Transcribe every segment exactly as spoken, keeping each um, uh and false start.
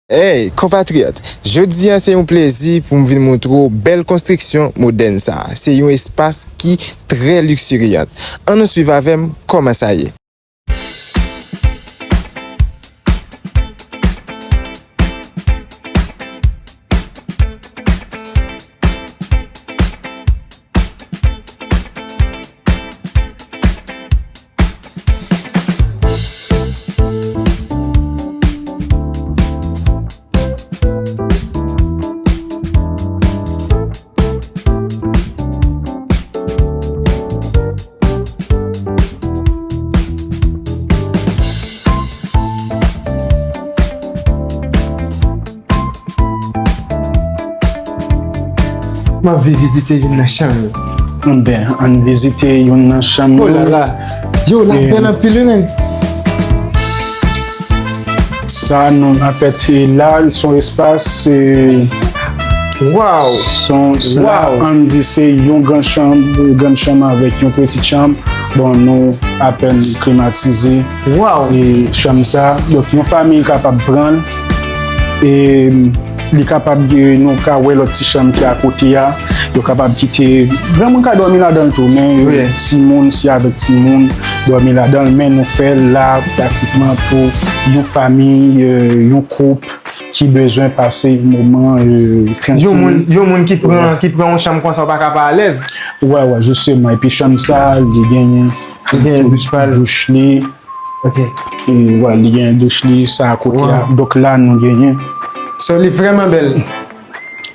Hey, konpatriyòt! Jodi a se yon plezi pou m vin montre w bèl konstriksyon modèn sa a. Se yon espas ki trè likseryan. Ann nou swiv avè m kòman sa ye. M ap vin vizite youn nan chanm yo. Enben, ann vizite youn nan chanm yo. Oh la la! Yo, la bèl anpil wi, menn. Sa nou, anfèt, la, se yon espas, e, Wow! Son, la, Wow! Ann di se yon gran chanm, gran chanm avèk yon pitit chanm. Bon, nou apèn klimatize. Wow! E chanm sa, donk yon fanmi kapab pran l. E li kapab, e, nou ka wè lòt ti chanm ki akote a. Yo kapab kite, granmoun ka dòmi ladan l tou, men, e, Wi. Timoun, si avèk timoun, dòmi ladan l. Men nou fè l la pratikman pou yon fanmi, e, yon koup ki bezwen pase yon moman, e, trankil. Yon moun, yon moun ki pran, Wi. Ki pran yon chanm konsa, ou pa ka pa alèz. Wè, wè, jisteman. Epi chanm sa, li genyen Li genyen douch pa l. Douch li. Ok. E, wè, li genyen douch li, sa akote a. Wow. Donk la, nou genyen. So, li vrèman bèl.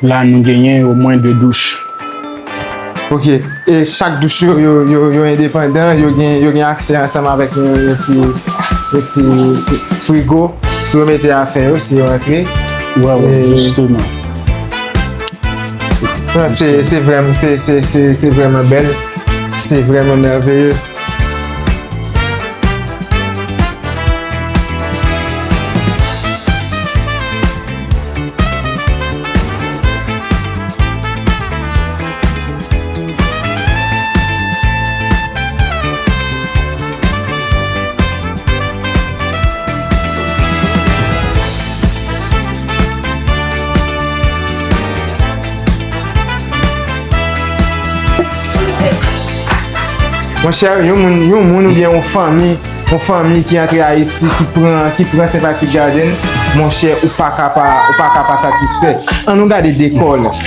La, nou genyen omwen de douch. Ok. E chak douch yo, yo, yo, yo endepandan, yo gen, yo gen aksè ansanm avèk yon, yon ti, yon ti frigo pou yo mete afè yo si yo antre. Wè, wè, E, jisteman. Non, se, se vrèm-, se, se, se, se vrèman bèl. Se vrèman mèveye. Monchè, yon moun, yon moun oubyen yon fanmi, yon fanmi ki antre Ayiti, ki pran, ki pran Sympathic Garden, monchè, ou pa ka pa, ou pa ka pa satisfè. Ann nou gade dekò lan.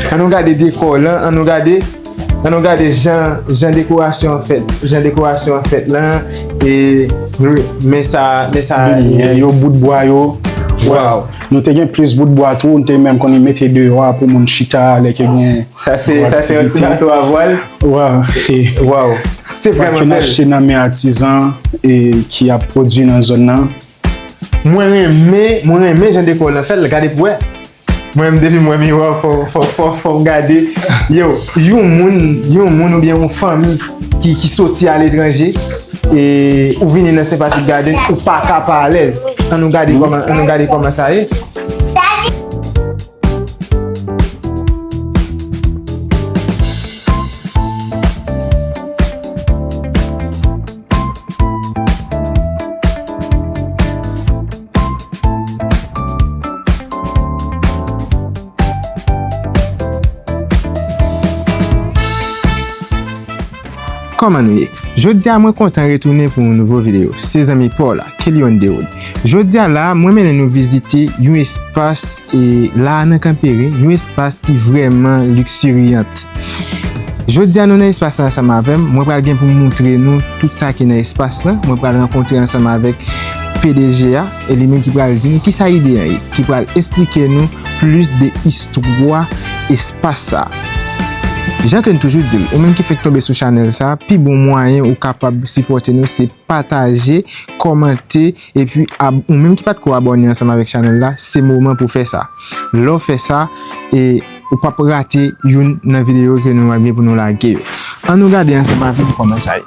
Ann nou gade dekò lan, ann nou gade, ann nou gade jan, jan dekorasyon an fèt, jan dekorasyon an fèt lan, e, men sa, men sa, Wi, e, yo bout bwa yo. Wow. Nou te gen plis bout bwa tou, nou te menm konn mete deyò a pou moun chita, lè ke gen Sa se, sa se yon ti aktivite. Bato a vwal. Wow. Wow. Se vrèman bèl. Yo achte nan men atizan, e, ki ap pwodui nan zòn nan. Mwen renmen, mwen renmen jan dekò lan fèt, gade pou wè. Mwen menm depi mwen miwa fò, fò, fò, fò m gade. Yo, yon moun, yon moun oubyen yon fanmi ki, ki soti aletranje, e ou vini nan Sympathic Garden, ou pa ka pa alèz. Ann nou gade kòman, ann nou gade kòman sa ye. Kòman nou ye? Jodi a, mwen kontan retounen pou yon nouvo videyo. Se zanmi pa w la, Kelion Dewood. Jodi a la, mwen mennen nou vizite yon espas, e, la nan Kanperen, yon espas ki vrèman likseryan. Jodi a, nou nan espas la ansanm avè m. Mwen pral gen pou m montre nou tout sa ki nan espas la. Mwen pral rankontre ansanm avèk P D G a, e li menm ki pral di nou kisa ide an ye, ki pral esplike nou plis de istwa espas sa. Jan ke n toujou di l, ou menm ki fenk tonbe sou chanèl sa, pi bon mwayen ou kapab sipòte nou se pataje, kòmante, epi ab-, ou menm ki pa t ko abòne ansanm avèk chanèl la, se moman pou fè sa. Lè w fè sa, e ou p ap rate youn nan videyo ke nou ap gen pou nou lage yo. Ann nou gade ansanm avè m kòman sa ye.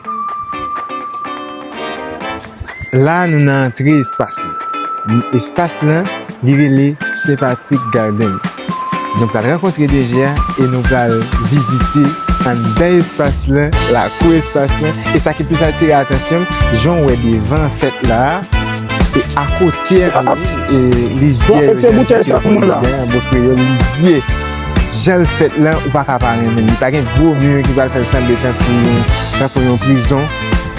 La, nou nan antre espas lan. Espas lan, li rele Sympathic Garden. Nou pral rankontre D J a e nou pral vizite anndan espas lan, lakou espas lan. E sa ki plis atire atansyon m, jan w wè devan an fèt la a, e akote a, e, lizyè yo, jan yo di, lizyè, an bon kreyòl, lizyè. Jan l fèt la, ou pa ka pa renmen l. Li pa gen gwo mi ki pral fè l sanble tankou, tankou yon prizon.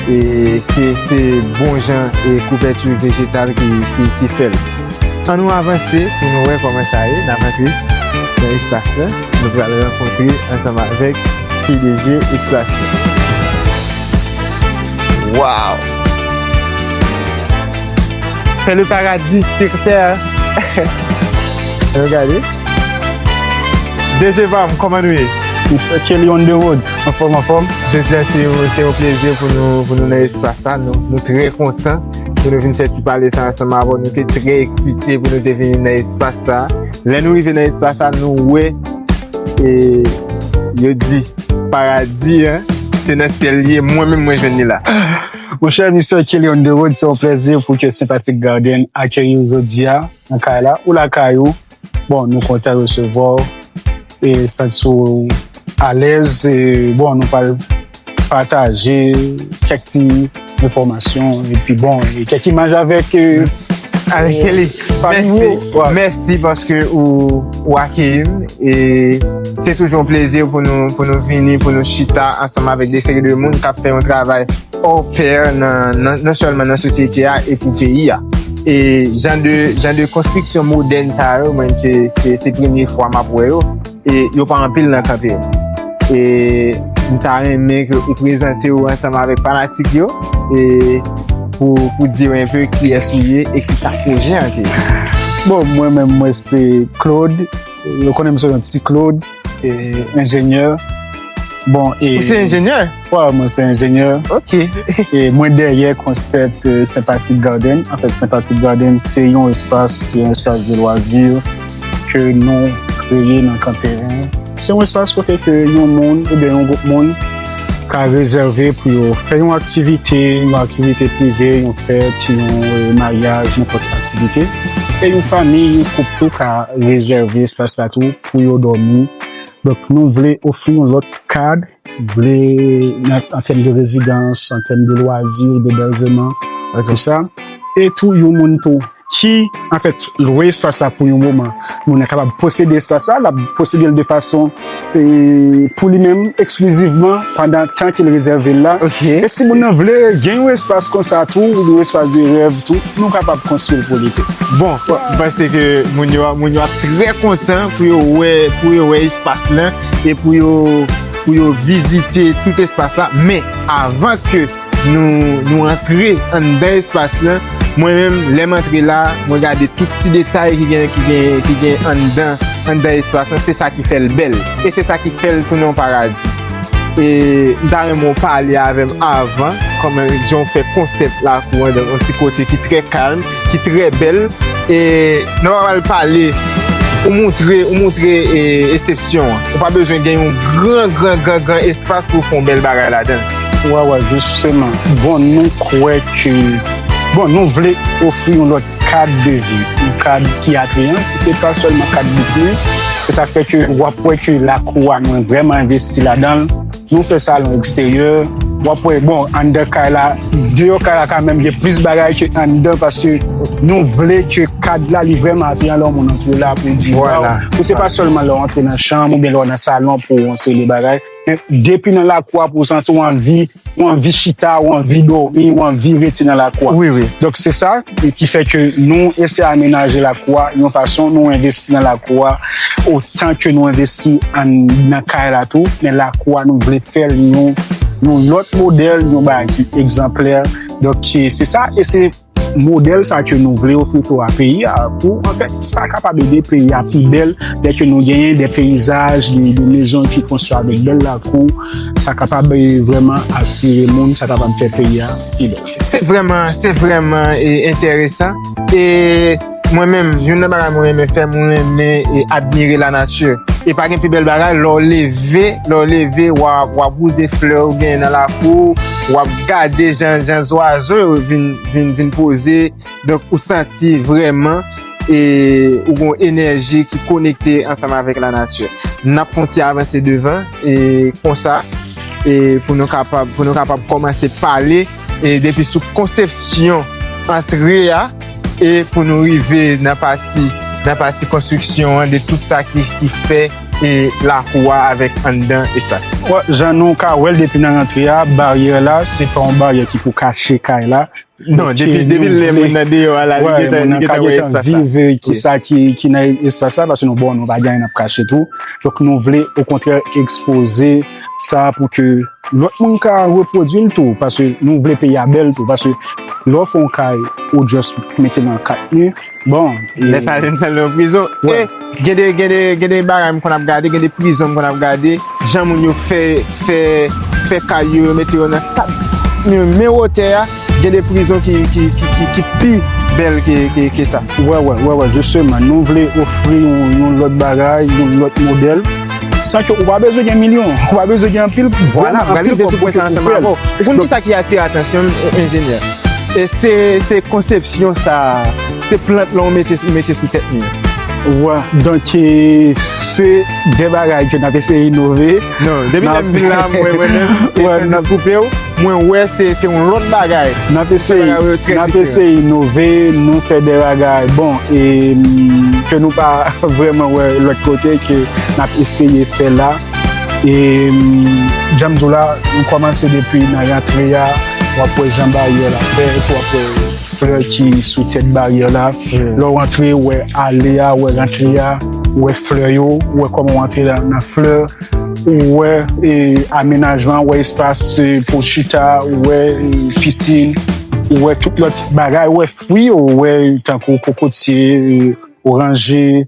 E se, se bon jan e kouvèti vejetal ki, ki, ki fè l. Ann nou avanse pou nou wè kòman sa ye. N ap antre nan espas la. Nou pral rankontre ansanm avèk P D G espas la. Wow! C'est le paradis sur terre. Ann gade. D G pa m, kòman nou ye? Mister Kelly on the road. Anfòm, anfòm. Jodi a, se yon, se yon plezi pou nou, pou nou nan espas sa. Nou, nou trè kontan pou nou vin fè ti pale sa ansanm avè w. Nou te trè eksite pou nou te vin nan espas sa. Lè nou rive nan espas sa, nou wè, e, yo di, paradi an, se nan syèl li ye. Mwen menm, mwen jwenn li la. Monchè, Mister Kelly on the road, se yon plezi pou ke Sympathic Garden akeyi w jodi a nan kay la, ou lakay ou. Bon, nou kontan resevwa w e santi w alèz. E, bon, nou pral pataje kèk ti enfòmasyon, epi, bon, e kèk imaj avèk, e, avèk Kelly. Mèsi, mèsi paske ou, ou akeyi m. E se toujou yon plezi pou nou, pou nou vini, pou nou chita ansanm avèk de seri de moun k ap fè yon travay hors pair nan, nan, non sèlman nan sosyete a e pou peyi a. E jan de, jan de konstriksyon modèn sa yo, mwen, se, se, se premye fwa m ap wè yo. E yo pa anpil nan kanpe. E m ta renmen ke ou prezante w ansanm avèk fanatik yo, e pou, pou di yo enpe kiyès ou ye e kisa pwojè an te ye. Bon, mwen menm, mwen se Claude. Yo konnen m sou non Ti Claude, e, enjenyè. Bon, e, ou se enjenyè? Wi, mwen se enjenyè. Ok. E mwen dèyè konsèp, e, Sympathic Garden. Anfèt, Sympathic Garden, se yon espas, se yon espas de lwazi ke nou kreye nan Kanperen. Se yon espas kote ke yon moun oubyen yon gwoup moun ka rezève pou yo fè yon aktivite, yon aktivite prive, yon fèt, yon, e, maryaj, nenpòt aktivite. E yon fanmi, yon koup tou ka rezève espas sa tou pou yo dòmi. Donk, nou vle ofri yon lòt kad, vle nan, an tèm de rezidans, an tèm de lwazi, debèjman, e tou sa. E tou, yon moun tou ki, anfèt, lwe espas sa pou yon moman. Moun nan kapab posede espas sa, l ap posede l de fason, e, pou li menm, eksklizivman, pandan tan ke l rezève l la. Ok. E si moun nan vle gen yon espas konsa tou, yon espas de rèv tou, nou kapab konstwi l pou li tou. Bon, m panse ke moun yo, moun yo ap trè kontan pou yo wè, pou yo wè espas lan e pou yo, pou yo vizite tout espas la. Men, avan ke nou, nou antre anndan espas lan, mwen menm, lè m antre la, mwen gade tout ti detay ki gen, ki gen, ki gen anndan, anndan espas lan, se sa ki fè l bèl. E se sa ki fè l tounen yon paradi. E m ta renmen w pale avè m avan, kòman jan w fè konsèp lakou an, yon ti kote ki trè kalm, ki trè bèl. E nou pa pral pale, ou moutre, ou moutre, e, esepsyon an. Ou pa bezwen gen yon gran, gran, gran, gran espas pou w fè yon bèl bagay ladan l. Wè, wè, jisteman. Bon, nou kwè ke, bon, nou vle ofri yon lòt kad de vi, yon kad ki atreyan, ki se pa sèlman kad bouk mwen. Se sa k fè ke w ap wè ke lakou a, nou vrèman envesti ladan l. Nou fè salon eksteryè. W ap wè, bon, anndan kay la, deyò kay la ka menm gen plis bagay ke anndan, paske nou vle ke kad la, li vrèman atreyan lè yon moun antre la pou l di, waw. Ou se pa sèlman lè w antre nan chanm oubyen lè w nan salon pou w yon seri de bagay. Men depi nan lakou a pou w santi w anvi, w anvi chita, w anvi dòmi, w anvi rete nan lakou a. Wi, wi. Donk, se sa ki fè ke nou eseye amenaje lakou a yon fason, nou envesti nan lakou a, otan ke nou envesti an, nan kay la tou, men lakou a, nou vle fè l yon, yon lòt modèl, yon bagay ki egzanplè. Donk, se sa, e se modèl sa ke nou vle ofri tou a peyi a, pou, anfèt, sa kapab ede peyi a pi bèl, lè ke nou genyen de peyizaj, de, de mezon ki konstwi avèk bèl lakou, sa kapab, e, vrèman atire moun, sa kapab fè peyi a pi bèl. Se vrèman, se vrèman, e, enteresan. E s-, mwen menm, youn nan bagay mwen renmen fè, mwen renmen, e, admire lanati. E pa gen pi bèl bagay, lè w leve, lè w leve, w a, w a wouze flè w genyen nan lakou, w ap gade jan, jan zwazo yo vin, vin, vin poze. Donk, ou santi vrèman, e, ou gon enèji ki konekte ansanm avèk lanati. N ap fè yon ti avanse devan, e, konsa, e, pou nou kapab, pou nou kapab kòmanse pale, e, depi sou konsepsyon antre a, e pou nou rive nan pati, nan pati konstriksyon an, de tout sa ki, ki fè e lakou a avèk anndan espas la. Wè, jan nou ka wè l depi nan rantre a, baryè la, se pa yon baryè ki pou kache kay la. Non, depi, depi lè moun nan deyò a la, li gentan, li gentan wè espas la. Viv ki sa ki, ki nan espas la, paske nou bon, nou pa gen anyen n ap kache tou. Donk nou vle okontrè ekspoze sa pou ke lòt moun ka repwodui l tou, paske nou vle peyi a bèl tou, paske lè w fè yon kay, ou just mete nan kat mi, bon. Lè sa vin sèl nan prizon. E gen de, gen de, gen de bagay m konn ap gade, gen de prizon m konn ap gade, jan moun yo fè, fè, fè kay yo, yo mete yo nan kat mi, men wotè a, gen de prizon ki, ki, ki, ki, ki pi bèl ke, ke, ke sa. Wè, wè, wè, wè, jisteman, nou vle ofri yon, yon lòt bagay, yon lòt modèl. San ke ou pa bezwen gen milyon, ou pa bezwen gen anpil. Vwala, m pral rive sou pwen sa ansanm avè w. Ou konn kisa ki atire atansyon m, enjenyè? E se, se konsepsyon sa, se plant lan w mete, mete sou tèt nou. Wè, donk, e, se de bagay ke n ap eseye inove. Non, depi lè m vin la, mwen, mwen menm, e san diskoupe w, mwen wè se, se yon lòt bagay. N ap eseye, n ap eseye inove, nou fè de bagay. Bon, e, mm, ke nou pa vrèman wè lòt kote, ke n ap eseye fè la. E, mm, jan m di w la, nou kòmanse depi nan rantre a, w ap wè jan baryè la fèt, w ap wè flè ki sou tèt baryè la. Lè w rantre, w wè ale a, w wè rantre a, w wè flè yo, w wè kòman w antre la nan flè, ou wè, e, amenajman, w wè espas, e, pou chita, w wè, e, pisin, w wè tout lòt bagay, w wè fwi yo, w wè tankou kokotye, e, oranje,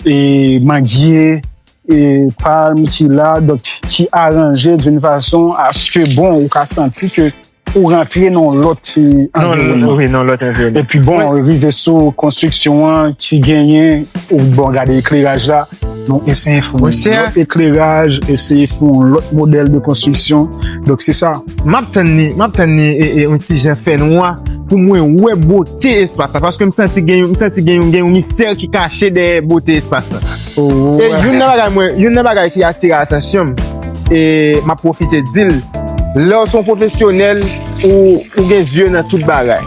e, mangye, e, palm ki la, donk ki aranje d'une façon à ce que, bon, ou ka santi ke ou rantre nan yon lòt, e, anviwònman. Wi, nan lòt anviwònman. Epi bon, rive sou konstriksyon an ki genyen, ou bon, gade ekleraj la, nou eseye fè yon lòt ekleraj, eseye fè yon lòt modèl de konstriksyon. Donk se sa. M ap tann li, m ap tann li e, e, yon ti jan fè nwa pou mwen wè bote espas la. Paske m santi gen, m santi gen, gen yon mistè ki kache dèyè bote espas la. E youn nan bagay mwen, youn nan bagay ki atire atansyon m, e m ap pwofite di l, lè w se yon pwofesyonèl, ou, ou gen zye nan tout bagay.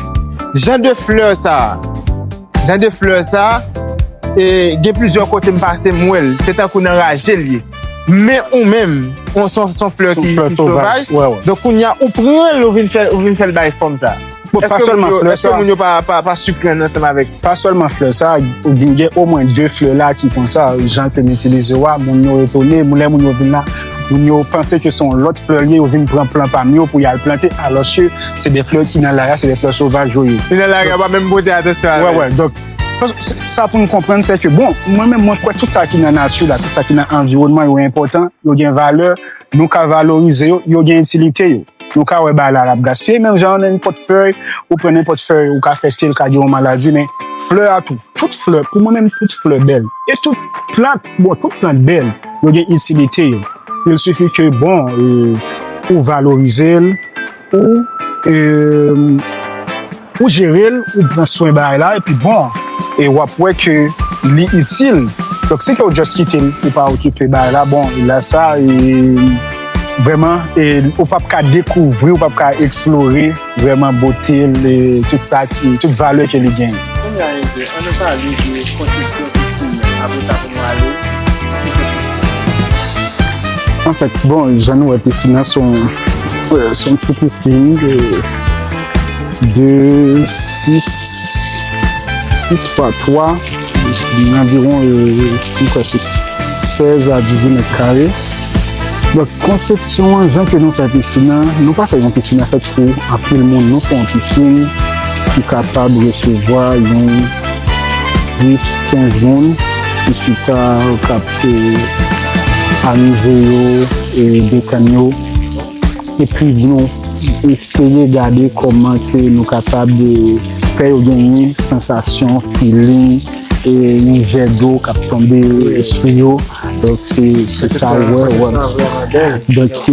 Jan de flè sa a, jan de flè sa a, e gen plizyè kote m pase m wè l, se tankou nan raje l ye. Men ou menm, ou se yon, se yon flè ki, ki sovaj. Donk kounye a, ou pran l, ou vin fè, ou vin fè l bay fòm sa. Bon, pa sèlman flè sa. Èske moun yo pa, pa, pa siprann ansanm avèk? Pa sèlman flè sa, ou gen, gen omwen de flè la ki konsa, jan ke m itilize yo a, moun yo etone, moun, lè moun yo vin la, moun yo panse ke se yon lòt flè l ye, yo vin pran plan pa m yo pou y al plante, alòske se de flè ki nan lari a, se de flè sovaj yo ye. Ki nan lari a, pa menm pote atansyon avè l. Wè, wè, donk, sa pou n konprann, se ke, bon, mwen menm, mwen kwè tout sa ki nan nati la, tout sa ki nan anviwònman yo enpòtan, yo gen valè, nou ka valorize yo, yo gen itilite yo. Nou ka wè bagay la, l ap gaspiye, menm jan nenpòt fèy, ou pran nenpòt fèy, ou ka fè te l ka gen yon maladi, men flè a tou, tout flè, pou mwen menm, tout flè bèl. E tout plant, bon, tout plant bèl, yo gen itilite yo. Il sifi ke, bon, e, ou valorize l, ou, e, ou jere l, ou pran swen bagay la, epi bon, e w ap wè ke li itil. Donk, si ke w just kite l, ou pa okipe bagay la, bon, lè sa, e, vrèman, e, ou p ap ka dekouvri, ou p ap ka eksplore vrèman bote l, e, tout sa ki, tout valè ke li genyen. Kounye a, Hervé, ann nou pale de konsepsyon pisin nan. Apre sa, pou nou ale. Anfèt, bon, jan nou wè pisin nan, se yon, e, se yon ti pisin de, de sis, sis pa twa, anviwon, e, m kwè se sèz a dizuit mèt kare. Donk, konsepsyon an, jan ke nou fè pisin nan, nou pa fè yon pisin nan fèt pou anpil moun. Nou fè yon pisin ki kapab resevwa yon dis, kenz moun ki chita, k ap, e, amize yo, e, detann yo. Epi nou eseye gade kòman ke nou kapab, e, fè yo genyen sansasyon, feeling, e, yon jè dlo k ap tonbe sou yo. Donk, se, se sa, wè, wè. Donk, e,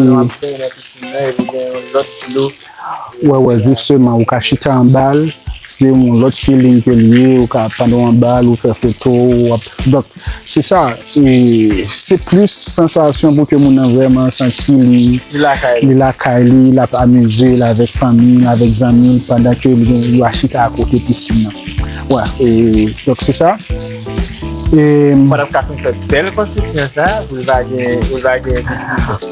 wè, wè, jisteman, ou ka chita anba l, se yon lòt feeling ke l ye, ou ka, pandan w anba l, ou fè foto, w ap, donk, se sa, e, se plis sansasyon pou ke moun nan vrèman santi li, li lakay li, li lakay li, l ap amize l avèk fanmi l, avèk zanmi l, pandan ke l gen, yo chita akote pisin nan. Wè, e, donk se sa. E, Fò n ap ka fin fè bèl konstriksyon sa, pou l va gen, pou l va gen.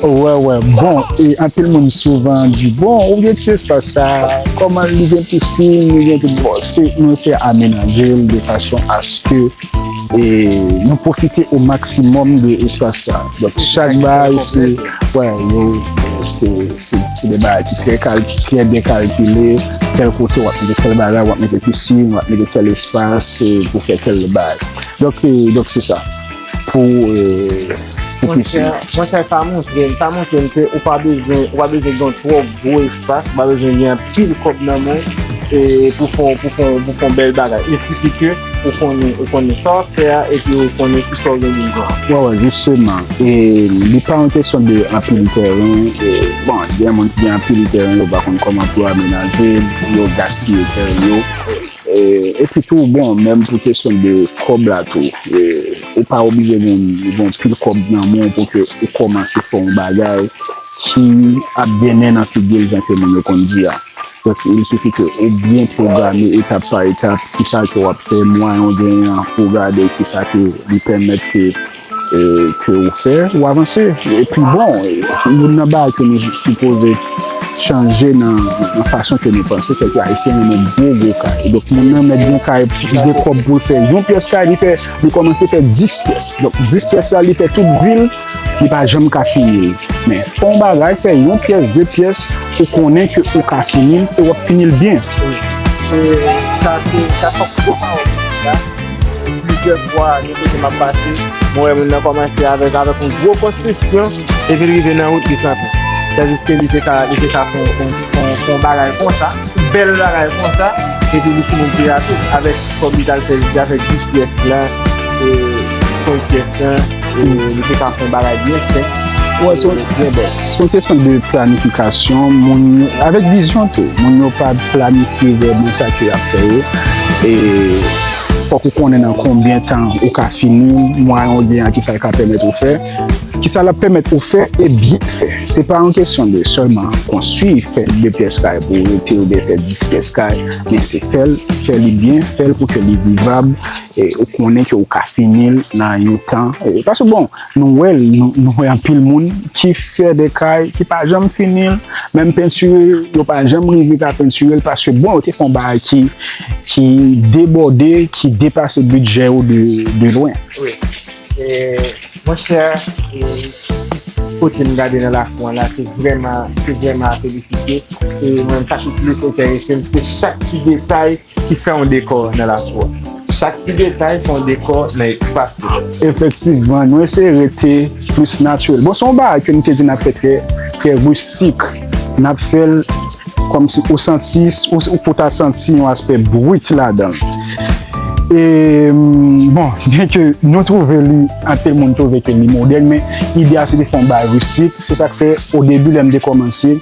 Wè, wè. Bon, e, anpil moun souvan di, bon, ou gen ti espas sa, kòman li gen pisin, li gen tout. Bon, se, nou se amenaje l de fason aske e, nou pwofite o maksimòm de espas sa. Donk, chak bagay, se, wè, yo, se, se, se de bagay ki trè kal, trè byen kalkile. Tèl kote, w ap mete tèl bagay, w ap mete pisin, w ap mete tèl espas, e, pou fè tèl bagay. Donk, e, donk se sa. Pou, e, pou pisin. Monchè, monchè, sa montre, sa montre m ke ou pa bezwen, ou pa bezwen gen yon twò gwo espas, ou pa bezwen gen anpil kòb nan men w, e, pou fè, pou fè, pou fè yon bèl bagay. Il sifi ke ou konnen, ou konnen sa w ap fè a, epi ou konnen ki sa w gen bezwen. Wè, wè, jisteman. E, li pa yon kesyon de anpil tèren. E, bon, gen moun ki gen anpil tèren, yo pa konn kòman pou amenaje, yo gaspiye tèren yo. E, epi tou, bon, menm pou kesyon de kòb la tou, e, ou pa oblije gen, gen pil kòb nan men w pou ke ou kòmanse fè yon bagay ki ap gennen nan figi l, jan ke moun yo konn di a. Donk, il sifi ke ou byen pwograme etap pa etap, kisa ke w ap fè, mwayen w genyen an, pou gade kisa ke li pèmèt ke, e, ke ou fè, ou avanse. Epi bon, e, youn nan bagay ke nou sipoze chanje nan, nan fason ke nou panse, se ke Ayisyen renmen gwo, gwo kay. Donk, moun nan mèt gen kay, gen kòb pou l fè yon pyès kay, li fè, li kòmanse fè dis pyès. Donk, dis pyès la, li fè tout vi l, li pa janm ka fini l. Men, fè yon bagay, fè yon pyès, de pyès, ou konnen ke ou ka fini l, e w ap fini l byen. E, sa se, sa se yon gwo pawòl, sa. Plizyè fwa, gen kote m ap pase, mwen wè moun nan kòmanse avèk, avèk yon gwo konstriksyon, epi l rive nan wout li santi. Tandiske li te ka, li te ka fè yon, fè yon, fè yon, fè yon bagay konsa, bèl bagay konsa, epi li fini l pi rapid. Avèk kòb li t al fè, li t al fè dis pyès la, e, senk pyès la, e, li te ka fè yon bagay byen senp, Wè, se yon, byen bèl. Se yon kesyon de planifikasyon, moun yo, avèk vizyon tou. Moun yo pa planifye vrèman sa ke y ap fè yo. E fòk ou konnen nan konbyen tan ou ka fini, mwayen ou gen an, kisa l ka pèmèt ou fè. Kisa l ap pèmèt ou fè e byen fè. Se pa yon kesyon de sèlman konstwi, fè de pyès kay pou ou rete oubyen fè dis pyès kay, men se fè l, fè li byen, fè l pou ke li vivab, e ou konnen ke ou ka fini l nan yon tan. E, paske bon, nou wè l, nou, nou wè anpil moun ki fè de kay, ki pa janm fini l, menm pentire, yo pa janm rive ka pentire l, paske bon, yo te fè yon bagay ki, ki debòde, ki depase bidjè yo de, de lwen. Wi. E, monchè, e, kote m gade nan lakou an la, se vrèman, se vrèman a felisite. E mwen, sa ki plis enterese m, se chak ti detay ki fè yon dekò nan lakou a. Chak ti detay fè yon dekò nan espas la. Efektivman, nou eseye rete plis natirèl. Bon, se yon bagay ke nou te di n ap fè trè, trè ristik. N ap fè l kòmsi ou santi, ou, ou pou ta santi yon aspè brit ladan l. E, bon, byenke nou twouve li, anpil moun twouve ke li modèn, men ide a se te fè yon bagay ristik. Se sa k fè, o debi, lè m te kòmanse,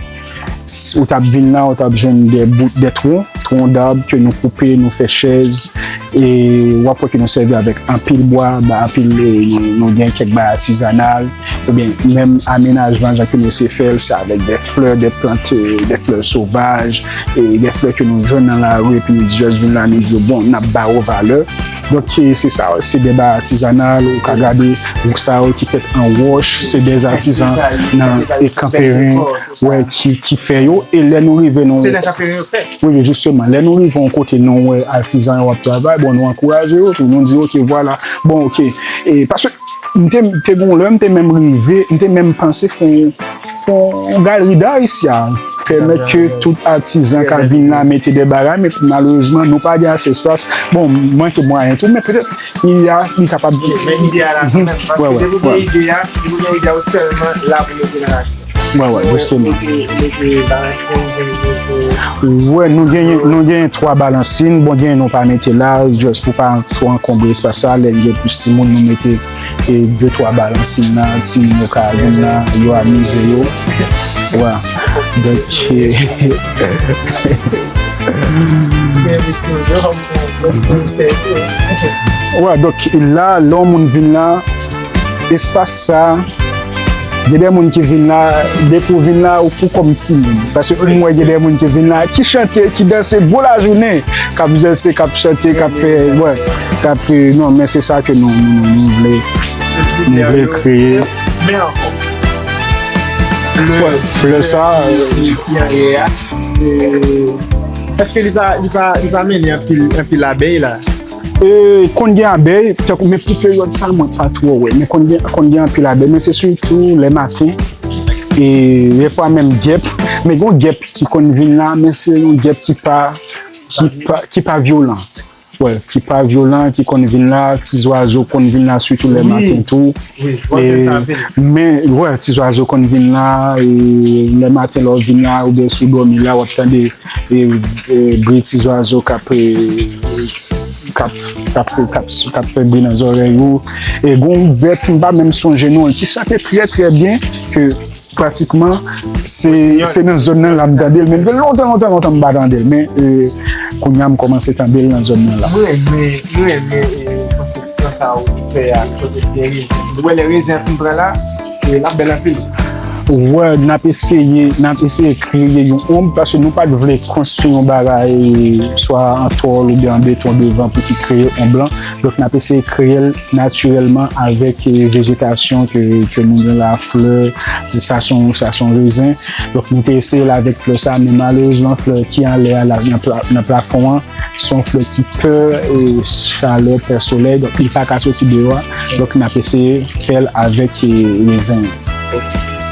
s- ou t ap vin la, ou t ap jwenn de bout, de twon, twon dab ke nou koupe, nou fè chèz, e w ap wè ke nou sèvi avèk anpil bwa, ba anpil, e, nou, nou gen kèk bagay atizanal, oubyen menm amenajman jan ke nou se fè l, se avèk de flè, de plant, e, de flè sovaj, e de flè ke nou jwenn nan lari, epi nou jis vin la, nou di, bon, n ap ba yo valè. Donk, e, se sa, se de bagay atizanal, ou ka gade bouk sa yo ki fèt an wòch, se de atizan nan, e, Kanperen, wè, ki, ki fè yo, e lè nou rive, nou, Se nan Kanperen yo fèt. Wi, wi, jisteman, lè nou rive yon kote, nou wè atizan yo ap travay, bon, nou ankouraje yo tou, nou di, oke, vwala, bon, oke. E, paske m te, m te gon lè, m te menm rive, m te menm panse fè yon, fè yon galeri da isi a, pèmèt ke tout atizan ka vin la mete de bagay, men malerezman, nou pa gen ase espas. Bon, manke mwayen tou, men petèt, ide a, li kapab. Men ide a la, kanmenm, paske depi w gen ide a, depi w gen ide a, ou sèlman la pou mete nan aksyon. Wè, wè, jisteman. Mete, mete balansing, mete. Wè, nou genyen, nou genyen twa balansing. Bon, genyen nou pa mete la, just pou pa twò ankonbre espas la. Lè n gen plis timoun, nou mete, e, de twa balansing la, timoun yo ka vin la, yo amize yo. Wè. Donk, e, wè, donk la, lè yon moun vin la, espas sa, Gen de moun ki vin la, depi w vin la, ou pou kòm timoun. Paske m wè gen de moun ki vin la, ki chante, ki danse gwo lajounen, k ap danse, k ap chante, k ap fè, wè, k ap, non, men se sa ke nou, nou, nou, nou vle, nou vle kreye. Men ankò. Wè, lè sa, Èske li pa, li pa, li pa mennen anpil, anpil abèy la? E, konn gen abèy, tankou, men pou peryòd sa, mwen pa twò wè. Men konn gen, konn gen anpil abèy, men se sitou lè maten. E, defwa menm gèp. Men gen yon gèp ki konn vin la, men se yon gèp ki pa, ki pa, ki pa vyolan. Wè, ki pa vyolan, ki konn vin la, ti zwazo konn vin la, sitou lè maten tou. Wi, wi, mwen konn sa anpil. Men, wè, ti zwazo konn vin la, e, lè maten lè w vin la, oubyen si w dòmi la, w ap tande, e, e, bri ti zwazo k ap, e, k ap, k ap, k ap, k ap fè bri nan zòrèy ou. E gen yon bèt, m pa menm sonje non l, ki chante trè, trè byen, ke pratikman, se, se nan zòn nan la m tande l, men gen lontan, lontan, lontan m pa tande l, men, e, kounye a m kòmanse tande l nan zòn nan la. Mwen renmen, mwen renmen, e, konsepsyon sa ou fè a, kote gen rezen. Ou wè lè rezen an fin pran la, e, l ap bèl anpil. Wè, n ap eseye, n ap eseye kreye yon ombre, paske nou pa t vle konstwi yon bagay, swa an tòl oubyen an beton devan pou ki kreye ombre lan. Donk, n ap eseye kreye l natirèlman avèk, e, vejetasyon ke, ke nou gen la, flè, sa se yon, sa se yon rezen. Donk, nou te eseye l avèk flè sa, men malerezman, flè ki anlè a la, nan pla-, nan plafon an, se yon flè ki pè, e, chalè, pè solèy, donk li pa ka soti deyò a. Donk, n ap eseye fè l avèk, e, rezen.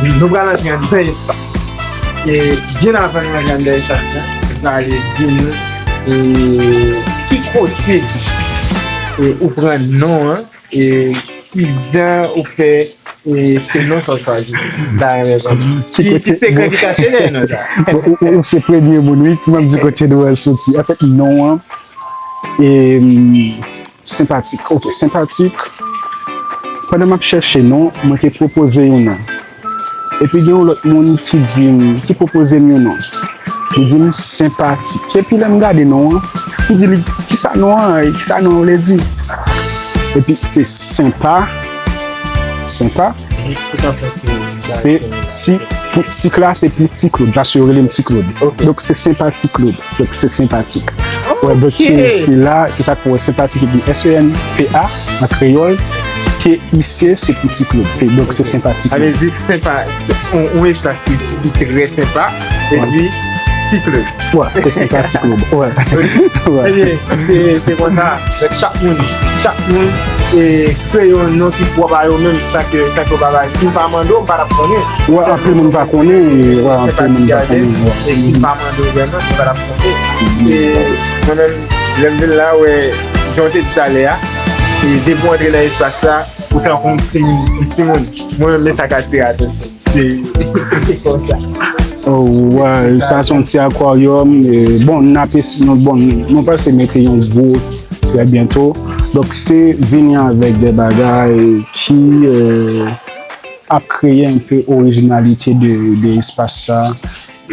Nou pral antre anndan espas. E byen avan nou antre anndan espas la, nou prale di nou, e, ki kote, e, ou pran non an, e kijan ou fè, e, se non sa w chwazi. M ta renmen konn. Ki, ki sekrè ki kache dèyè non sa? Ou, ou, ou se premye moun, wi, pou m ap di kote non an soti. Anfèt, non an, e, Senpatik. Ok, senpatik. Pandan m ap chèche non, mwen te pwopoze yon non. Epi gen yon lòt moun ki di m, ki pwopoze m yon non. Li di m senpatik. Epi lè m gade non an, m di li, "Kisa non an, kisa non an vle di?" Epi se senpa, senpa, se ti, pou ti la, se pou Ti Claude, paske yo rele m Ti Claude. Ok. Donk se senpa Ti Claude. Donk, se senpatik. Wè, donk, se la, se sa k fè w wè senpatik epi S E N P A an kreyòl, T I C, se pou Ti Claude. Se, donk, se senpatik. Sa vle di senpa, yon, yon espas ki, ki trè senpa, epi Ti Claude. Wè, se senpatik, wè. Wè. Ebyen, se, se konsa. Chak moun, chak moun, e, kreye yon non ki pwòp a yo menm, sa ke, sa ke yo pa bay. Si m pa mande w, m pa t ap konnen. Wè, anpil moun pa konnen, wè, anpil moun pa konnen, wè. E si m pa mande w, vrèman, m pa t ap konnen. E mwen menm, lè m vin la, wè, jan w te di talè a, e depi w antre nan espas la, ou tankou yon ti, yon timoun. Mwen menm, men sa k atire atansyon m. Se, se konsa. Oh, wè, sa se yon ti akwaryòm. E, bon, n ap esi-, nou, bon, nou panse mete yon gwo trè byento. Donk, se vini avèk de bagay ki, e, ap kreye enpe orijinalite de, de espas sa.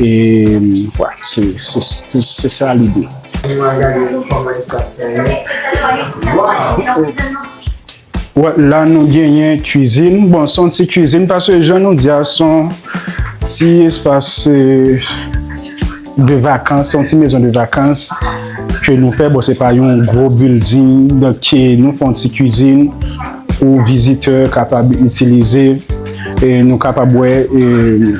E, wè, se, se, se, se sa lide. Nou al gade kòman espas la ye. Waw! Wè, la nou genyen kwizin. Bon, se yon ti kwizin, paske jan nou di a, se yon ti espas, e, de vakans, se yon ti mezon de vakans ke nou fè. Bon, se pa yon gwo bilding, donk, e, nou fè yon ti kwizin pou vizitè kapab itilize. E nou kapab wè, e,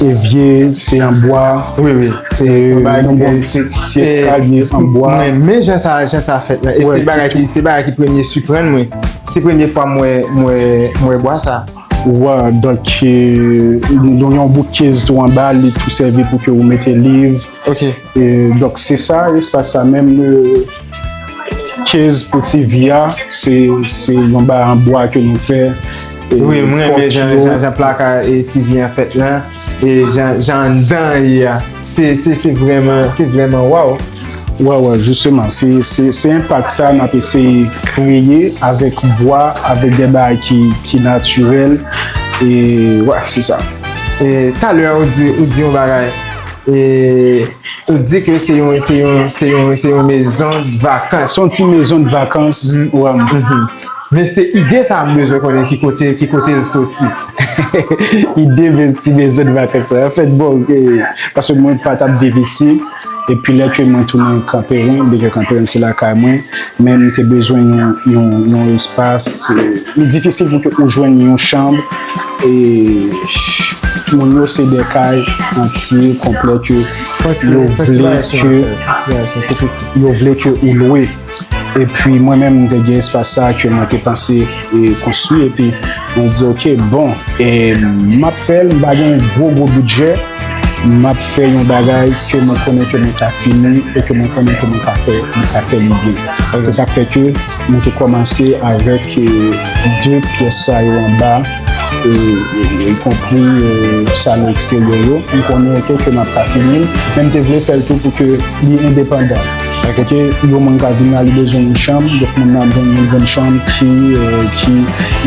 evye, se an bwa. Wi, wi. Se, e, se yon bagay nou gen ti, ti eskalye an bwa. Mwen renmen jan sa, jan sa fèt la. E se bagay ki, se bagay ki premye siprann mwen. Se premye fwa m wè, m wè, m wè bwa sa. Wè, donk, e, nou gen yon bout case tou anba, li tou sèvi pou ke ou mete liv. Ok. E, donk, se sa, espas sa menm, e, case pou T V a, se, se yon bagay an bwa ke nou fè. E, wi, mwen renmen jan, jan, jan plaka, e, T V an fèt la, e jan, jan anndan an ye a. Se, se, se vrèman, se vrèman waw. Wè, wè, jisteman, se, se, se enpak sa n ap eseye kreye avèk bwa, avèk de bagay ki, ki natirèl. E, wè, se sa. E, talè a, ou di, ou di yon bagay. E, ou di ke se yon, se yon, se yon, se yon mezon vakans. Se yon ti mezon de vakans. Mm. Wè. Mhm. Men se ide sa a m bezwen konnen ki kote, ki kote l soti. Ide ti bezwen vakans sa. Anfèt, bon, e, paske mwen pa t ap viv isi, epi lè ke mwen tounen Kanperen, byen ke Kanperen se lakay mwen, men m te bezwen yon, yon, yon espas, e, li difisil pou ke ou jwenn yon chanm, e, moun yo se de kay antye, konplè ke yo vle ke, yo vle ke ou lwe. Epi mwen menm, m te gen espas sa a ke mwen te panse, e, konstwi, epi mwen di, "Ok, bon, e, m ap fè l, m pa gen gwo, gwo bidjè, m ap fè yon bagay ke mwen konnen ke mwen ka fini e ke mwen konnen ke mwen ka fè, mwen ka fè li byen." Se sa k fè ke mwen te kòmanse avèk, e, de pyès sa yo anba, e, e, e, ikonpri, e, salon eksteryè yo. M konnen, ok, ke m ap ka fini l, men m te vle fè l tou pou ke li endepandan. Kote yon moun ka vin la, li bezwen yon chanm, donk moun nan ap jwenn yon grenn chanm ki, e, ki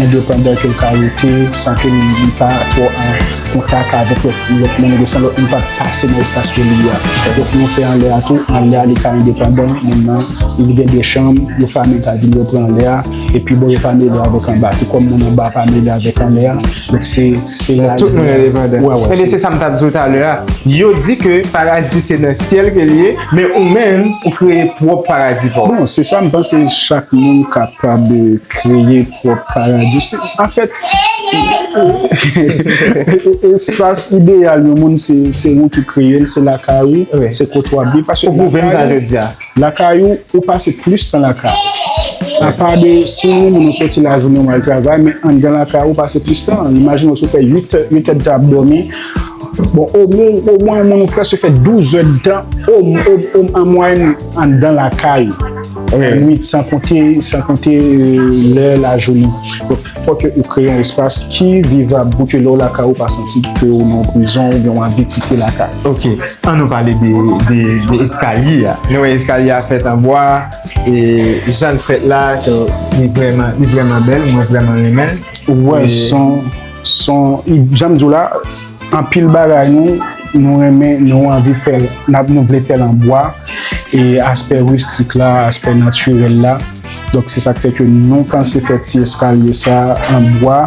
endepandan, ke l ka rete san ke li pa twò an kontak avèk lòt, lòt moun, oubyen san lòt moun pa pase nan espas ke li ye a. Donk nou fè anlè a tou, anlè a li ka endepandan, moun nan, li gen de chanm, yon fanmi ka vin yo pran anlè a, epi bon, yo pa mele avèk anba, tou kòm moun anba pa mele avèk anlè a. Donk se, se la tout moun endepandan. Wè, wè, ebyen, se sa m t ap di w talè a. Yo di ke paradi se nan syèl ke l ye, men ou menm, ou kreye pwòp paradi pa w. Bon, se sa, m panse chak moun kapab kreye pwòp paradi. Se, anfèt, espas ideyal yon moun, se, se ou ki kreye l, se lakay ou, se kote w ap viv. Paske ou pwouve m sa jodi a. Lakay ou, ou pase plis tan lakay ou. Apa de si yon moun ou soti lajounen ou al travay, men anndan lakay ou pase plis tan. Imajine w si w fè uit, uit èdtan ap dòmi. Bon, omwen, omwen yon moun ou prèske fè douz èdtan o, o, o, an mwayèn anndan lakay ou. Nwit, san konte, san konte, e, lè lajounen. Donk, fòk ou kreye yon espas ki vivab pou ke lè w lakay ou pa santi ke w nan yon prizon oubyen w anvi kite lakay. Ok. An nou pale de, de, de eskalye a. Nou wè eskalye a fèt an bwa, e jan l fèt la, se, li vrèman, li vrèman bèl, mwen vrèman renmen l. Wè, e son, son, jan m di w la, anpil bagay nou, nou renmen, nou anvi fè l, n ap, nou vle fè l an bwa, e aspè ristik la, aspè natirèl la. Donk, se sa k fè ke nou panse fè ti eskalye sa an bwa.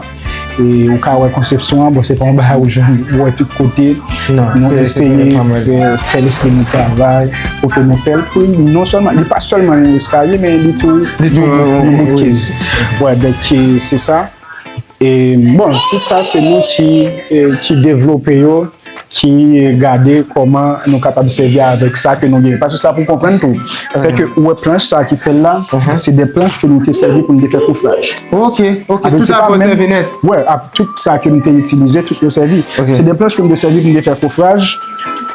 E ou ka wè konsepsyon an, bon, se pa yon bagay ou jwenn wè tout kote. Non, nou eseye fè, fè lespri nou travay pou ke nou fè l. Pou non sèlman, li pa sèlman yon eskalye, men li tou yon boukez. Wè, donk, e, se sa. E, bon, tout sa, se nou ki, e, ki devlope yo, ki gade kòman nou kapab sèvi avèk sa ke nou genyen. Paske sa pou konprann tou, se ke ou wè planch sa ki fè l la, se de planch ke nou te sèvi pou nou te fè kofraj. Ok, ok, tout sa pou sèvi nèt. Wè, tout sa ke nou te itilize, tout yo sèvi. Se de planch ke nou te sèvi pou nou te fè kofraj.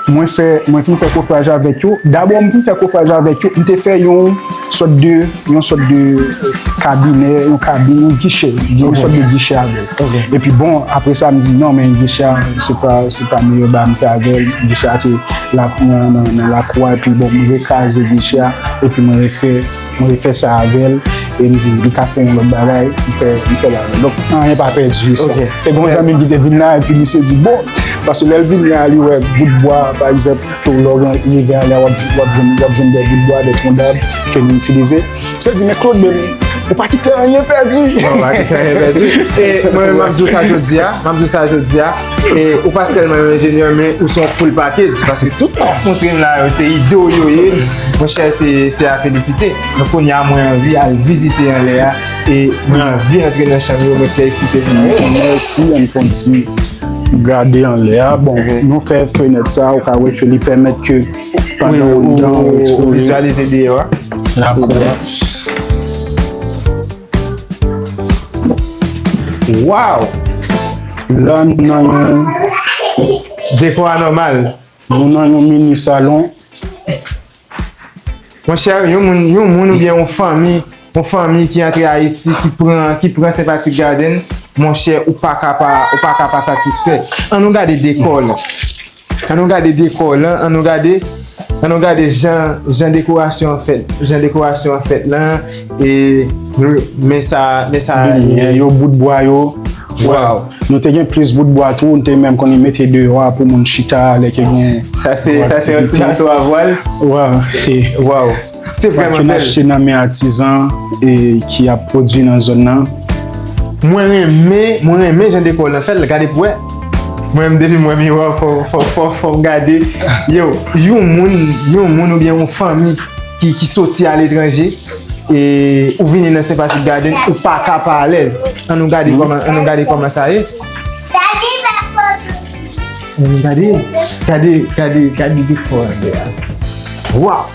Mwen fè, mwen fin fè kofraj avèk yo. Dabò, m fin fè kofraj avèk yo, m te fè yon sòt de, yon sòt de kabinè, yon kabin, yon gichè, yon sòt de gichè avè l. Epi bon, apre sa, m di, "Non, men gichè a, se pa, se pa meyè bagay m fè avè l." Gichè a te la, nan, nan, nan lakou a, epi bon, m rekraze gichè a, epi mwen refè, mwen refè sa avè l, e m di, "Li ka fè yon lòt bagay," m fè, m fè l avè l. Donk, anyen pa pèdi sa. Se gen yon zanmi m ki te vin la, epi misye di, "Bon," paske lè l vin la, li wè bout bwa, pa egzanp, tou lè w rive anlè, w ap, w ap jwenn, w ap jwenn de bout bwa, de twon dab ke nou itilize. Misye di, "Men Claude, men, ou pa kite anyen pèdi." Non, ou pa kite anyen pèdi. E mwen menm, m ap di w sa jodi a, m ap di w sa jodi a, e ou pa sèlman yon enjenyè, men ou se yon full package, paske tout sa w ap montre m la yo, se ide w yo ye, monchè, se, se a felisite. Donk, kounye a, mwen anvi al vizite anlè a, e mwen anvi antre nan chanm yo, mwen trè eksite pou mwen. Mèsi, ann fè yon ti gade anlè a. Bon, nou fè fenèt sa, ou ka wè ke li pèmèt ke pandan w anndan, ou ekspoze. Vizyalize deyò a. Lakou a. Waw! La, nou nan yon dekò anòmal. Nou nan yon mini salon. Monchè, yon moun, yon moun oubyen yon fanmi, yon fanmi ki antre Ayiti, ki pran, ki pran Sympathic Garden, monchè, ou pa ka pa, ou pa ka pa satisfè. Ann nou gade dekò lan. Ann nou gade dekò lan, ann nou gade, ann nou gade jan, jan dekorasyon an fèt, jan dekorasyon an fèt lan, e nou, men sa, men sa. Limyè yo, bout bwa yo. Waw. Nou te gen plis bout bwa tou, nou te menm konn mete deyò a pou moun chita, lè ke gen. Sa se, sa se yon ti bato a vwal. Waw. Waw. Se vrèman bèl. Sa ke n achte nan men atizan e ki ap pwodui nan zòn nan. Mwen renmen, mwen renmen jan dekò w lan fè l, gade pou wè. Mwen menm depi m wè miwa fò, fò, fò, fò m gade. Yo, yon moun, yon moun oubyen yon fanmi ki, ki soti aletranje, e ou vini nan Sympathic Garden, ou pa ka pa alèz. Ann nou gade kòman, ann nou gade kòman sa ye. Ann nou gade, gade, gade, gade dekò a. Waw!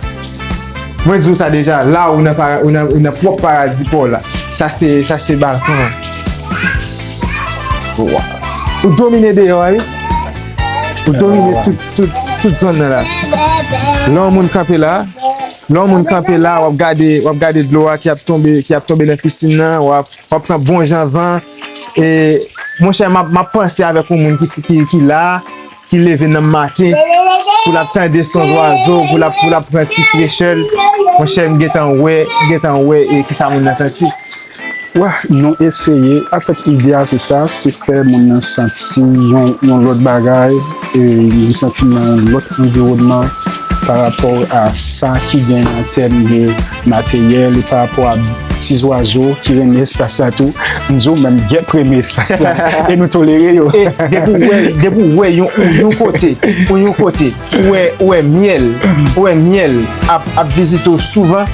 Mwen di w sa deja, la ou nan para-, ou nan, ou nan pwòp paradi pa w la. Sa se, sa se balkon an. Waw! Ou domine deyò a, wi. Ou domine tout, tout, tout zòn nan la. Lè yon moun kanpe la, lè yon moun kanpe la, w ap gade, w ap gade dlo a ki ap tonbe, ki ap tonbe nan pisin nan, w ap, w ap pran bon jan van. E, monchè, m ap, m ap panse avèk yon moun ki, ki, ki la, ki leve nan maten, pou l ap tande son zwazo, pou l ap, pou l ap pran ti frechè l. Monchè, m gentan wè, m gentan wè, e, kisa moun nan santi. Wè, nou eseye. Anfèt, ide a se sa, se fè moun nan santi yon, yon lòt bagay, e li santi l nan yon lòt anviwònman pa rapò a sa ki gen an tèm de materyèl, e pa rapò a ti zwazo ki renmen espas la tou. M di w menm, guêpe renmen espas la, e nou tolere yo. E depi w wè, depi w wè yon, yon kote, ou yon kote, ou wè, ou wè myèl, ou wè myèl ap, ap vizite w souvan,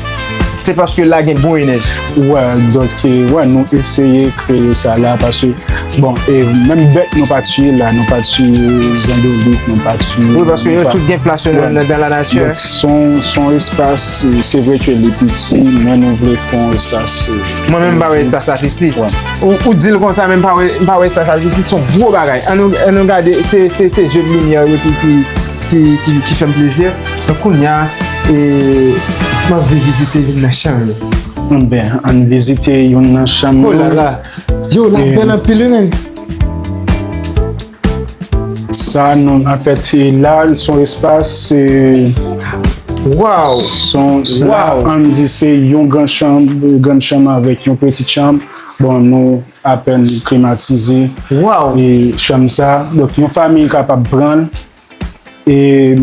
se paske la gen bon enèji. Wè, donk, e, wè, nou eseye kreye sa la, paske, bon, e menm bèt nou pa tiye la, nou pa tiye zandolit, nou pa tiye. Wi, paske yo tout gen plas yo nan, nan, nan lanati. Donk, se yon, se yon espas, e, se vre ke li piti, men nou vle fè yon espas, e, mwen menm, m pa wè espas la piti. Wè. Ou, ou di l konsa, men m pa wè, m pa wè espas la piti, se yon gwo bagay. Ann nou, ann nou gade, se, se, se je de limyè yo ki, ki, ki, ki, ki fè m plezi. Donk, kounye a, e, m anvi vizite youn nan chanm yo. Bon, ann vizite youn nan chanm yo. Oh la la! Yo, la bèl anpil, wi, menn. Sa nou, anfèt, e la, se yon espas, e, waw! Se yon, se la, waw! Ann di se yon gran chanm, gran chanm avèk yon piti chanm. Bon, nou apèn klimatize, waw, e chanm sa. Donk, yon fanmi kapab pran l. E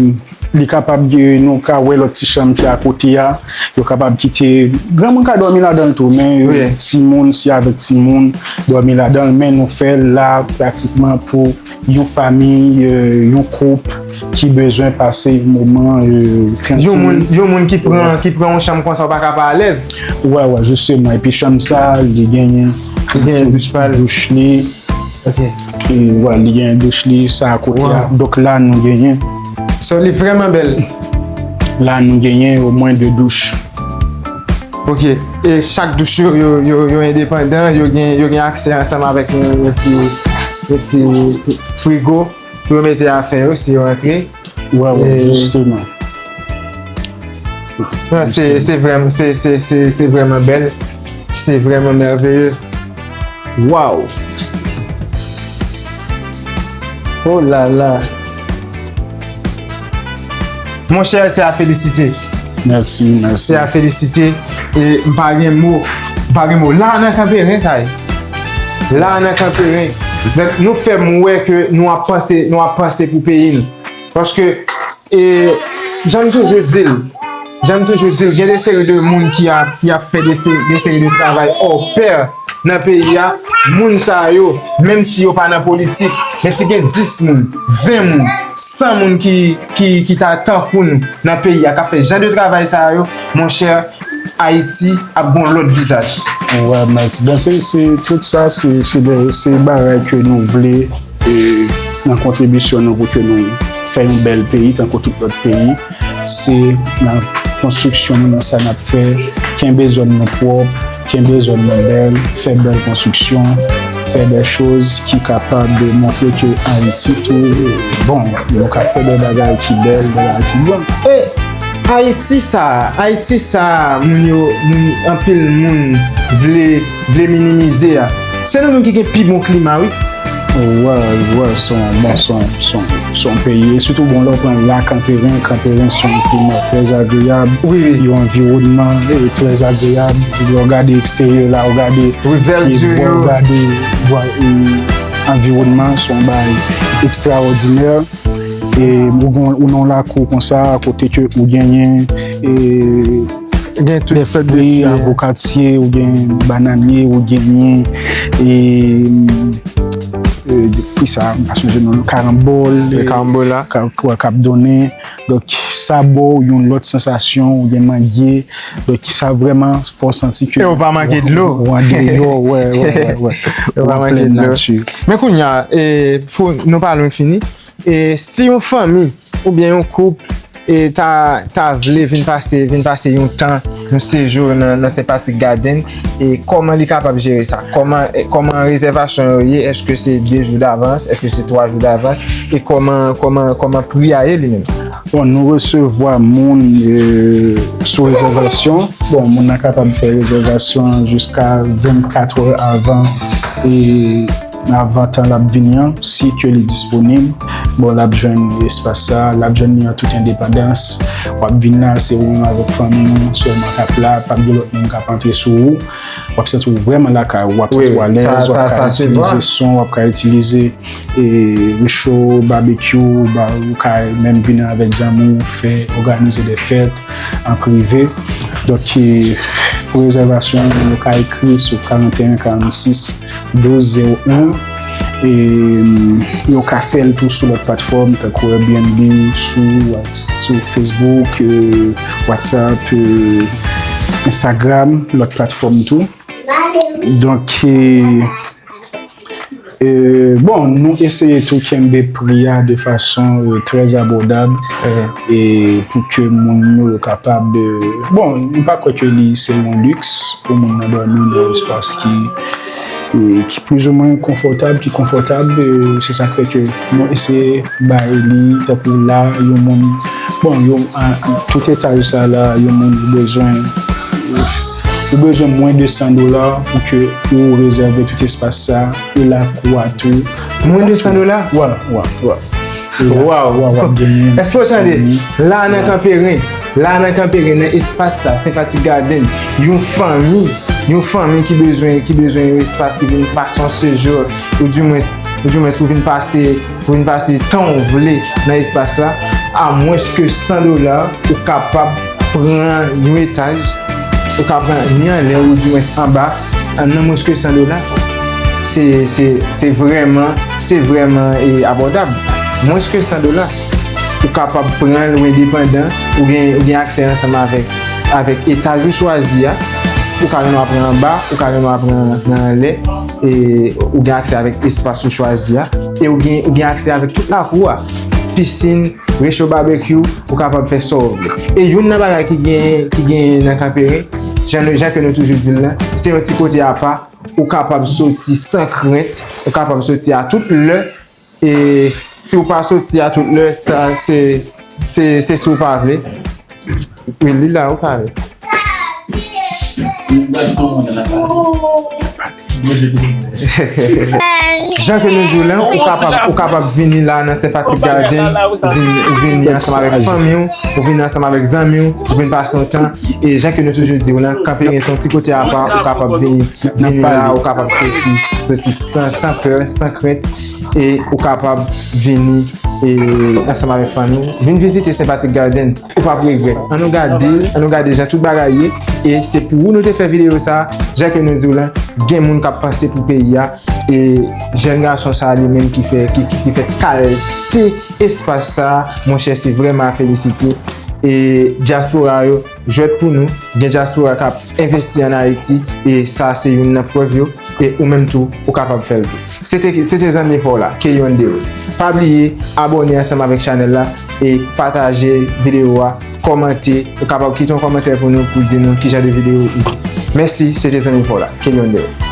li kapab gen, nou ka wè lòt ti chanm ki akote a, yo kapab kite, granmoun ka dòmi ladan l tou, men, wi, timoun, si avèk timoun, dòmi ladan l, men nou fè l la pratikman pou yon fanmi, e, yon koup ki bezwen pase yon moman, e, trankil. Yon moun, yon moun ki pran, ki pran yon chanm konsa, ou pa ka pa alèz. Wè, wè, jisteman. Epi chanm sa, li genyen, li genyen douch pa l, douch li. Ok. E, wè, li genyen douch li, sa akote a. Wow. Donk la, nou genyen. So, li vrèman bèl. La, nou genyen omwen de douch. Ok. E chak douch yo, yo, yo, yo endepandan, yo gen, yo gen aksè ansanm avèk yon, yon ti, yon ti frigo pou yo mete afè yo si yo antre. Wè, wè, e, jisteman. Non, se, se vrèm-, se, se, se, se vrèman bèl. Se vrèman mèveye. Waw! Oh la la! Monchè, se a felisite. Mèsi, mèsi. Se a felisite. E m pa gen mo. M pa gen mo. La nan Kanperen, sa ye. La nan Kanperen. Donk, nou fè m wè ke nou ap panse, nou ap panse pou peyi nou. Paske, e, jan m toujou di l, jan m toujou di l, gen de seri de moun ki ap, ki ap fè de se-, de seri de travay hors pair nan peyi a. Moun sa yo, menm si yo pa nan politik, men si gen dis moun, ven moun, san moun ki, ki, ki ta tankou nou nan peyi a, k ap fè jan de travay sa yo, monchè, Ayiti ap gon lòt vizaj. Wè, mèsi. Bon, se, se, tout sa, se, se de, se bagay ke nou vle, e, nan kontribisyon nou pou ke nou fè yon bèl peyi, tankou tout lòt peyi. Se nan konstriksyon nou, nan sa n ap fè, kenbe zòn nou pwòp, kenbe zòn nou bèl, fè bèl konstriksyon, fè de choz ki kapab montre ke Ayiti tou, bon, nou ka fè de bagay ki bèl, de bagay ki bon. E Ayiti sa, Ayiti sa, moun yo, moun, anpil moun vle, vle minimize a. Se nou menm ki gen pi bon klima, wi. Wè, wè, se yon, bon, se yon, se yon, se yon peyi. E sitou, bon, lè w pran la Kanperen, Kanperen se yon klima trè agreyab. Wi, wi. Yon anviwònman, e, trè agreyab. Lè w gade eksteryè la, w gade pye bwa, w gade, e, anviwònman, se yon bagay ekstraòdinè. E ou gen, ou nan yon lakou konsa, kote ke ou genyen, e, Gen tout sòt de fwi, avokatye, ou gen bananye, ou genyen e, e, fwi sa, m pa sonje non, karanbòl, e, karanbòl la, ka- ka- k ap donnen. Donk, sa ba w yon lòt sansasyon, ou gen mangye. Donk, sa vrèman fè w santi ke e ou pa manke dlo. Ou andeyò, wè, wè, wè, wè. Ou pa manke dlo. Men kounye a, e, pou nou pa lwen fini, e, si yon fanmi oubyen yon koup e ta, ta vle vin pase, vin pase yon tan, yon sejou nan, nan St. Patrick Garden, e kòman li kapab jere sa? Kòman, e kòman rezèvasyon yo ye? Èske se de jou davans? Èske se twa jou davans? E kòman, kòman, kòman pri a ye li menm? Bon, nou resevwa moun, e, sou rezèvasyon. Bon, moun nan kapab fè rezèvasyon jiska vennkat è avan, e, avan tan l ap vini an, si ke li disponib. Bon, l ap jwenn espas sa, l ap jwenn li an tout endepandans. W ap vin la, se ou menm avèk fanmi w sèlman k ap la, p ap gen lòt moun k ap antre sou ou. W ap santi w vrèman lakay ou, w ap santi w alèz, w ap ka itilize son, w ap ka itilize, e, recho, babekyou, ba, ou ka menm vin avèk zanmi w, fè, òganize de fèt an prive. Donk, e, pou rezèvasyon, nou ka ekri sou karanteyen karannsis douz zewo en. E, yo ka fè l tou sou lòt platfòm, tankou Airbnb, sou, sou Facebook, e, WhatsApp, e, Instagram, lòt platfòm tou. Donk, e, e, bon, nou eseye tou kenbe pri a de fason, e, trè abòdab, e, pou ke moun yo, yo kapab, e, bon, nou pa kwè ke li se yon liks pou moun nan dòmi nan yon espas ki, e, ki plizoumwen konfòtab, ki konfòtab, e, se sa k fè ke nou eseye bay li, tankou la, yon moun, bon, yon, a, a, tout etaj sa la, yon moun bezwen, ou bezwen mwens de san dola pou ke ou rezève tout espas sa, e lakou a tou. Mwens de san dola? Wè, wè, wè. E la, wè, w ap genyen. Èske w tande? La nan Kanperen, la nan Kanperen, nan espas sa, St. Patrick Garden, yon fanmi, yon fanmi ki bezwen, ki bezwen yon espas ki vin pase yon sejou, ou di mwens, ou di mwens pou vin pase, pou vin pase tan w vle nan espas la, a mwens ke san dola, ou kapab pran yon etaj, ou ka pran ni anlè ou di mwens anba, nan mwens ke san dola. Se, se, se vrèman, se vrèman, e, abòdab. Mwens ke san dola. Ou kapab pran l, ou endepandan, ou gen, ou gen aksè ansanm avèk, avèk etaj ou chwazi a. Ou ka renmen pran anba, ou ka renmen pran nan anlè, e ou gen aksè avèk espas ou chwazi a, e ou gen, ou gen aksè avèk tout lakou a. Pisin, recho babekyou, ou kapab fè sa w vle. E youn nan bagay ki gen, ki gen nan Kanperen, jan nou, jan ke nou toujou di l lan, se yon ti kote apa, ou kapab soti san krent, ou kapab soti a tout lè, e si w pa soti a tout lè, sa se, se, se si w pa vle. Wi, li la, ou ka ale. Jan ke nou di w lan, ou kapab, ou kapab vini la nan St. Patrick Garden, vin, ou vini ansanm avèk fanmi w, ou vini ansanm avèk zanmi w, ou vin pase yon tan. E jan ke nou toujou di w lan, Kanperen se yon ti kote apa, ou kapab vini, vini la, ou kapab soti, soti san, san pè, san krent, e ou kapab vini, e ansanm avèk fanmi w, vin vizite St. Patrick Garden. Ou p ap regrèt. Ann nou gade l, ann nou gade jan tout bagay ye. E se pou ou nou te fè videyo sa a. Jan ke nou di w lan, gen moun k ap panse pou peyi a. E jèn gason sa a li menm ki fè, ki, ki, ki fè kalte espas sa a, monchè, se vrèman a felisite. E dyaspora yo, jwèt pou nou. Gen dyaspora k ap envesti ann Ayiti. E sa se youn nan prèv yo. E ou menm tou, ou kapab fè l tou. Se te, se te zanmi pa w la, Keyon Dero. Pa bliye abòne ansanm avèk chanèl la e pataje videyo a, kòmante, ou kapab kite yon kòmantè pou nou, pou di nou ki jan de videyo ou vle. Mèsi, se te zanmi pa w la, Keyon Dero.